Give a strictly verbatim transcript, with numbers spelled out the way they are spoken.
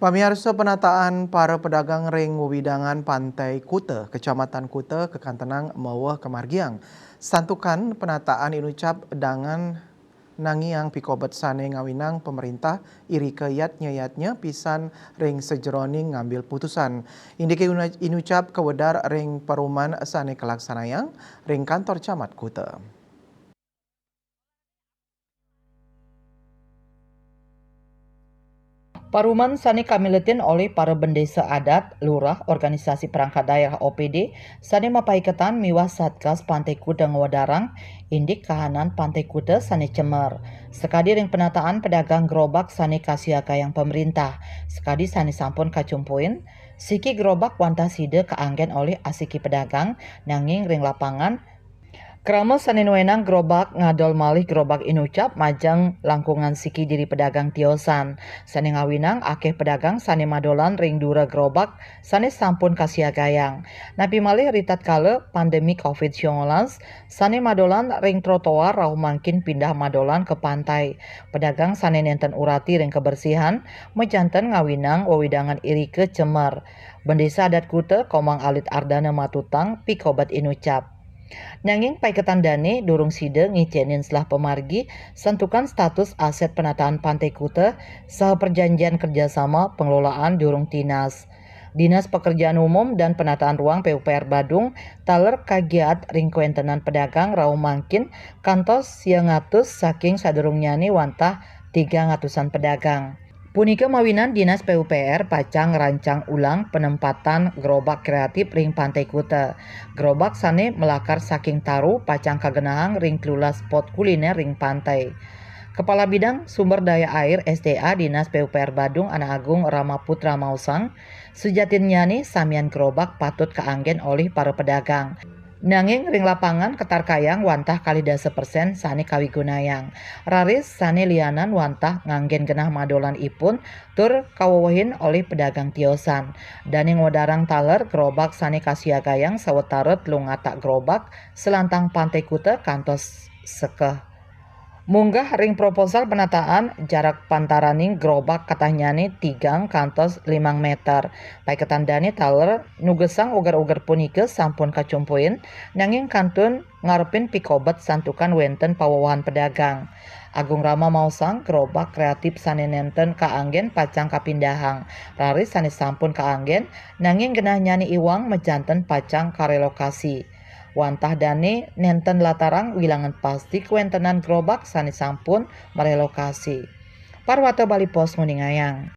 Pamiarsa, penataan para pedagang ring wewidangan Pantai Kuta, Kecamatan Kuta, kakantenang mawa kamargiang. Santukan penataan inucap dangan nangiang pikobet sane ngawinang pemerintah irika yatnya-yatnya pisan ring sajeroning ngambil putusan. Indike inu-, inucap kawedar ring paruman sane kalaksanayang ring kantor camat Kuta. Paruman sane kamiletin olih para bendesa adat, lurah, organisasi perangkat daerah O P D, sane mapaiketan miwah Satgas Pantai Kuta ngwedarang indik kahanan Pantai Kuta sane cemer. Sakadi ring penataan pedagang gerobak sane kasiagayang pemerintah, sakadi sane sampun kacumpuin, siki gerobak wantah sida kaanggen olih asiki pedagang, nanging ring lapangan, krama sane nuenang gerobak ngadol malih gerobak inucap majeng langkungan siki diri pedagang tiosan, sane ngawinang akeh pedagang sane madolan ring dura gerobak sane sampun kasiagayang. Napi malih ritatkala pandemi covid sembilan belas, sane madolan ring trotoar rauh mangkin pindah madolan ka pantai. Pedagang sane nenten urati ring kebersihan, majanten ngawinang wewidangan irika cemer. Bendesa Adat Kuta, Komang Alit Ardana matutang pikobet inucap. Nanging paiketan dane durung sida ngicenin selah pamargi santukan status aset penataan Pantai Kuta saha perjanjian kerjasama pengelolaan durung tinas. Dinas Pekerjaan Umum dan Penataan Ruang P U P R Badung taler kagiat ring kawentenan pedagang rauh mangkin kantos siang atus saking sadurungnyane wantah tigang atusan pedagang. Punika mawinan Dinas P U P R pacang ngrancang ulang penempatan gerobak kreatif ring Pantai Kuta. Gerobak sane malakar saking taru pacang kagenahang ring telulas spot kuliner ring pantai. Kepala Bidang Sumber Daya Air S D A Dinas P U P R Badung, Anak Agung Rama Putra maosang, sujatinnyane samian gerobak patut kaanggen olih para pedagang. Nanging ring lapangan katarkayang wantah kalih dasa persen sane kawigunayang. Raris sane lianan wantah nganggen genah madolan ipun tur kawewehin olih pedagang tiosan. Dane ngwedarang taler gerobak sane kasiagayang sawetara telung atak gerobak salantang Pantai Kuta kantos sekeh. Munggah ring proposal penataan, jarak pantaraning gerobak katahnyane tigang kantos limang meter. Paiketan dane taler nugesang uger-uger punika sampun kacumpuin, nanging kantun ngarepin pikobet santukan wenten pawewehan pedagang. Agung Rama maosang, gerobak kreatif sane nenten kaanggen pacang kapindahang. Raris sane sampun kaanggen, nanging genahnyane iwang majanten pacang karelokasi. Wantah dane nenten latarang wilangan pasti kawentenan gerobak sane sampun marelokasi. Parwata Bali Post nguningayang.